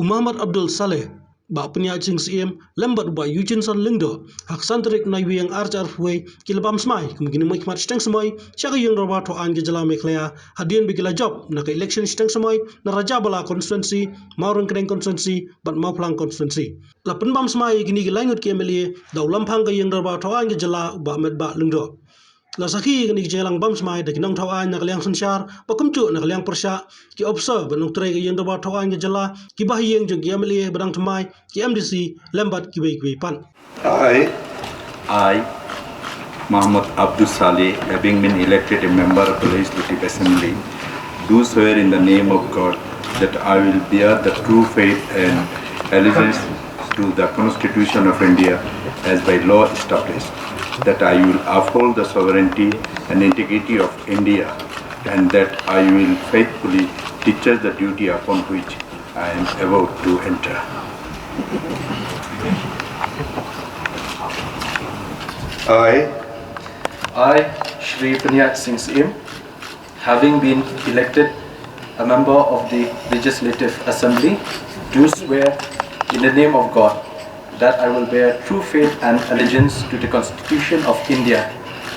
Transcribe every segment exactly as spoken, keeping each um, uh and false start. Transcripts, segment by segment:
Mohammad Abdul Saleh, Bah Pynïaid Sing Syiem, lem bad u Bah Eugene San Lyngdoh, ha ka san tarik Naiwieng ar hajar arphew wei, ki la bam smai kum ki nongmihkhmat shiteng samoi sha ka Ïing Dorbar Thawaiñ ka Jylla Meghalaya, hadien ba ki la jop na ka election shiteng samoi na Rajabala constituency, Mawryngkneng constituency bad Mawphlang constituency. La pynbam smai ïa kine ki lai ngut ki M L A da u Lamphang ka Ïing Dorbar Thawaiñ ka Jylla, u Bah Metbah Lyngdoh. La sakhi ïa kine ki jingïalang bam smai da ki nongthaw aiñ na ka liang synshar, ba kumjuh na ka liang pyrshah, ki ophisar bad nongtrei ka Ïing Dorbar Thawaiñ ka Jylla, ki bahaïing jong ki M L A ba dang thymmai, ki M D C, lem bad kiwei kiwei pat. I, I, Mohammad Abdul Saleh, having been elected a member of the Legislative Assembly, do swear in the name of God that I will bear the true faith and allegiance to the Constitution of India as by law established, that I will uphold the sovereignty and integrity of India, and that I will faithfully discharge the duty upon which I am about to enter. I, I, Shri Pynïaid Sing Syiem, having been elected a member of the Legislative Assembly, do swear in the name of God that I will bear true faith and allegiance to the Constitution of India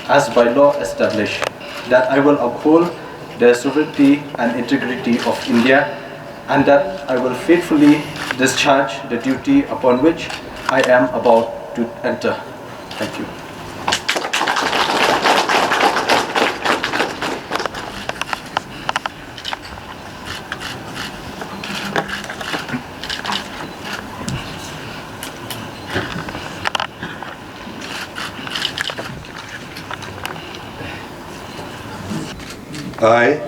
as by law established, that I will uphold the sovereignty and integrity of India, and that I will faithfully discharge the duty upon which I am about to enter. Thank you. I,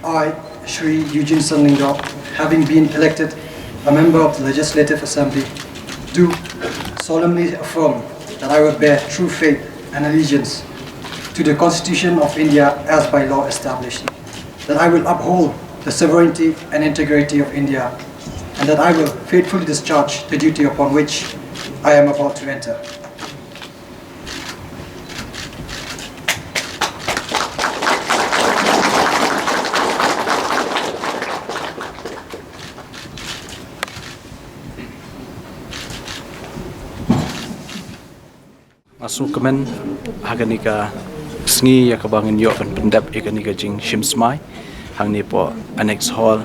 I, Shri Eugene San Lyngdoh, having been elected a member of the Legislative Assembly, do solemnly affirm that I will bear true faith and allegiance to the Constitution of India as by law established, that I will uphold the sovereignty and integrity of India, and that I will faithfully discharge the duty upon which I am about to enter. Nga sngewkmen ha kane ka sngi ïa kaba ngin ïoh ban pyndep ïa kane ka jingshim smai hangne hapoh Annex Hall,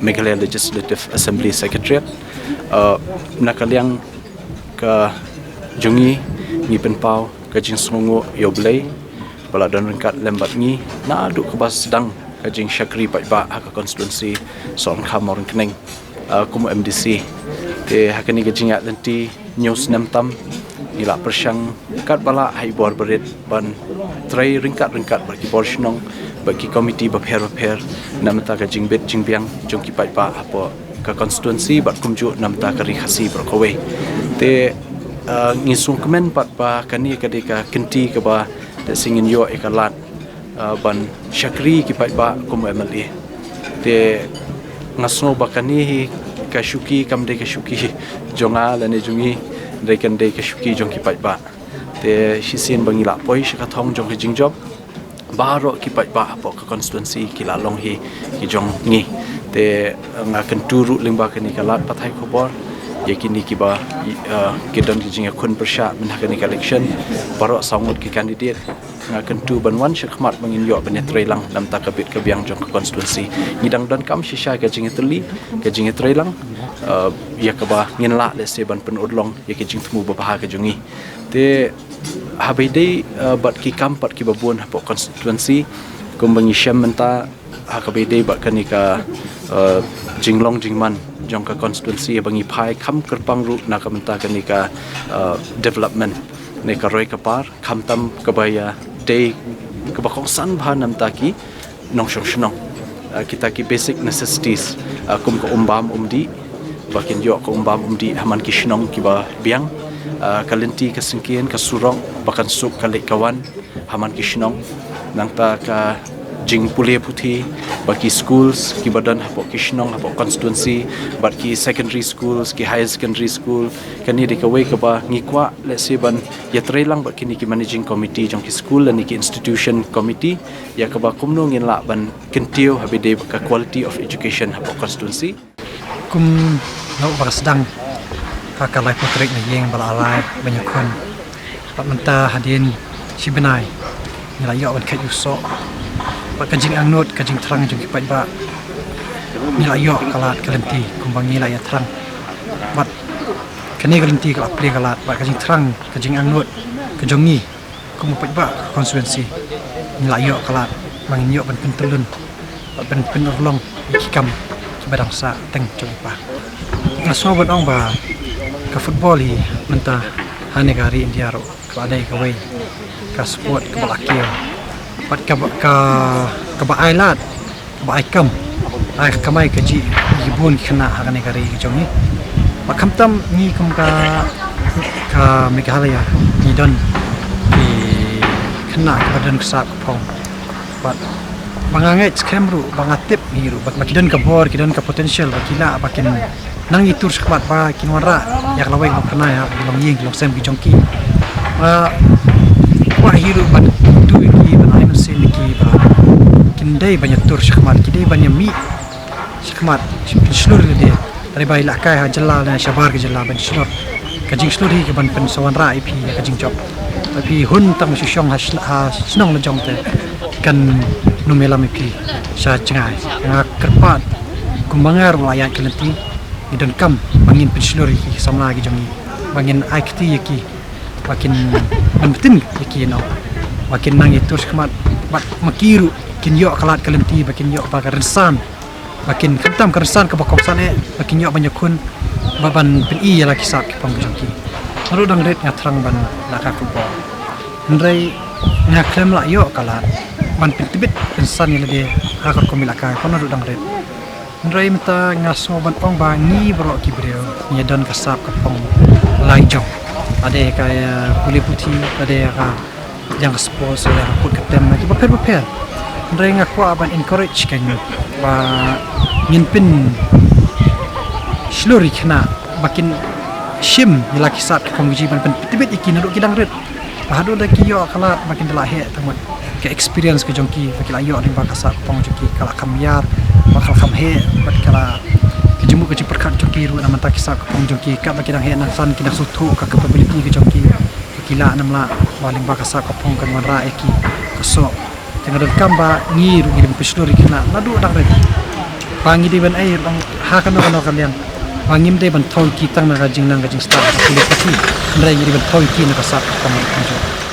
Meghalaya Legislative Assembly Secretariat. Uh, na ka liang ka jong ngi, ngi pynpaw ka jingsngewnguh ïa U Blei ba la don ryngkat lem bad ngi naduh kaba sdang ka jingshakri paidbah ha ka constituency Sohryngkham Mawryngkneng, uh, kum u M D C. Te ha kane ka jingïaid lynti hynñiew snem tam, ngi la pyrshang katba lah ha i bor barit ban trei ryngkat ryngkat bad ki bor shnong, bad ki komiti bapher bapher na bynta ka jingbit jingbiang jong ki paidbah hapoh ka constituency bad kumjuh na bynta ka Ri Khasi baroh kawei. Te, uh, ngi sngewkmen pat ba kane ka dei ka kynti kaba te sngewbha ngin ïoh ïa ka lad, uh, ban shakri ki paidbah kum u M L A. Te nga sngew ba kane hi ka shuki kam dei ka shuki jong nga lane jong ngi, hynrei kan dei ka shuki jong ki paidbah. Te shisien ba ngi la poi sha ka thong jong ka jingjop, baroh ki paidbah hapoh ka constituency ki la long hi ki jong ngi. Te nga kyntu ruh lyngba kane ka lad pathai khubor ïa kine kiba, uh, ki don ki jingïakhun pyrshah mynta kane ka election, baroh saw ngut ki candidate. Nga kyntu ban wan sha khmat ba ngin ïoh ban ïatreilang na bynta ka bit ka biang jong ka constituency. Ngi dang donkam shisha ka jingïatylli, ka jingïatreilang, uh, ïa kaba ngin lah lehse ban pynurlong ïa ka jingthmu babha ka jong ngi. Te haba ïadei, uh, bad ki kam pat kiba bun hapoh constituency, kumba ngi shem mynta, ha kaba ïadei bad kane ka, uh, jinglong jingman jong ka constituency, haba ngi phai kham kyrpang ruh na ka bynta kane ka, uh, development ne ka roi ka par, khamtam kaba ïadei kaba kongsan bha na bynta ki nongshong shnong. Uh, kita ki basic necessities, uh, kum ka um bam um dih, ba kin ïoh ka um bam um dih ha man ki shnong kiba biang, uh, ka lynti ka syngkien, ka surok ba kan suk ka leit ka wan ha man ki shnong, nangta ka jingpule puthi bad ki schools kiba don hapoh ki shnong, hapoh constituency, bad ki secondary schools, ki higher secondary school. Kane dei kawei kaba ngi kwah lehse ban ïatreilang bad kine ki managing committee jong ki school lane ki institution committee, ïa kaba kumno ngin lah ban kyntiew haba ïadei bad ka quality of education hapoh constituency. Kum na u ba ka sdang ha ka laiphew tarik na ïing ba la rai ban ïakhun. Bad mynta hadien shi bnai ngi la ïoh ban kheit ïa u soh. Bad ka jingangnud ka jingthrang jong ki paidbah ngi la ïoh ka lad ka lynti kumba ngi la ïathrang. Bad kane ka lynti ka la plie ka lad bad ka jingthrang ka jingangnud ka jong ngi kum u paidbah ka constituency ngi la ïoh ka lad ba ngin ïoh ban pyntyllun bad ban pynurlong ïa ki kam kiba dang sah teng jong i pa. Nga sngew ban ong ba ka football hi mynta ha ne ka ri India ruh ka la dei kawei ka sport kaba la kiew bad kaba ka kaba ai lad kaba ai kam ai kamai kajih ïa ki bun ki khynnah ha kane ka ri ka jong ngi. Bad khamtam ngi kum ka ka Meghalaya ngi don ki khynnah kiba don ka sap ka phong. Bad ba nga ngeit skhem ruh ba nga tip hi ruh ba ki don ka bor ki don ka potential ba ki lah ba kin nang ïa tur shakhmat ba kin wanrah ïa ka lawei ka longkhynnai ha ki longïing ki longsem ki jong ki. Ba kwah hi ruh ban tu ïa ki ban ai mynsiem ïa ki ba kin dei ban ïa tur shakhmat ki dei ban ïa mih shakhmat pynshlur ïa lade. Tare ba ïalehkai ha jylla ne shabar ka jylla ban shlur ka jingshlur hi ka ban pynsawanrah ïa phi ïa ka jingjop. Ba phi hun tang shu shong ha shnong la jong te kan nym ïalam ïa phi sha jngai. Nga kyrpad kumba nga ruh la ïaid ka lynti ngi donkam ba ngin pynshlur ïa ki samla ki jong ngi ba ngin ai kti ïa ki ba kin ban btin ïa ki nong ba kin nang ïa tur shakhmat bad ma ki ruh kin ïoh ka lad ka lynti ba kin ïoh ba ka rynsan ba kin khamtam ka rynsan kaba kongsan eh ba kin ïoh ban ïakhun ba ban pyni ïa la ki sap ki phong ki jong ki. Naduh dang rit nga thrang ban la ka football. Hynrei nga khlem la ïoh ka lad ban pyntbit pynsan ïa lade ha ka rukom ïalehkai ko naduh dang rit. Hynrei mynta nga sngew ban ong ba ngi baroh ki briew ngi don ka sap ka phong lai jong. Lade ka pule puthi lade ka jang ka sports lade ka kut ka tem kiba pher ba pher. Hynrei nga kwah ban encourage ka ngi ba ngin pynshlur ïa ki khynnah ba kin shim ïa la ki sap ki phong ki jong ngi ban pyntbit ïa ki naduh ki dang rit. Ba haduh da ki ïoh ka lad ba kin da la heh tang mut ka experience ka jong ki ba ki la ïoh lyngba ka sap ka phong jong ki ka la kham ïar ba ka la kham heh bad ka la ka jingmut ka jingpyrkhat jong ki ruh na mynta ki sap ka phong jong ki katba ki dang heh nangsan ki dang sngewthuh ka capability ka jong ki ba ki lah ne em lah ba lyngba ka sap ka phong kan wanrah ïa ki ka soh. Te nga donkam ba ngi ruh ngi dei ban pynshlur ïa ki khynnah naduh dang rit ba ngi dei ban ai ha kano kano ka liang ba ngim dei ban thew ïa ki tang na ka jingnang ka jingstad ka pule puthi. Hynrei ngi dei ban thew ïa ki na ka sap ka phong ka jong.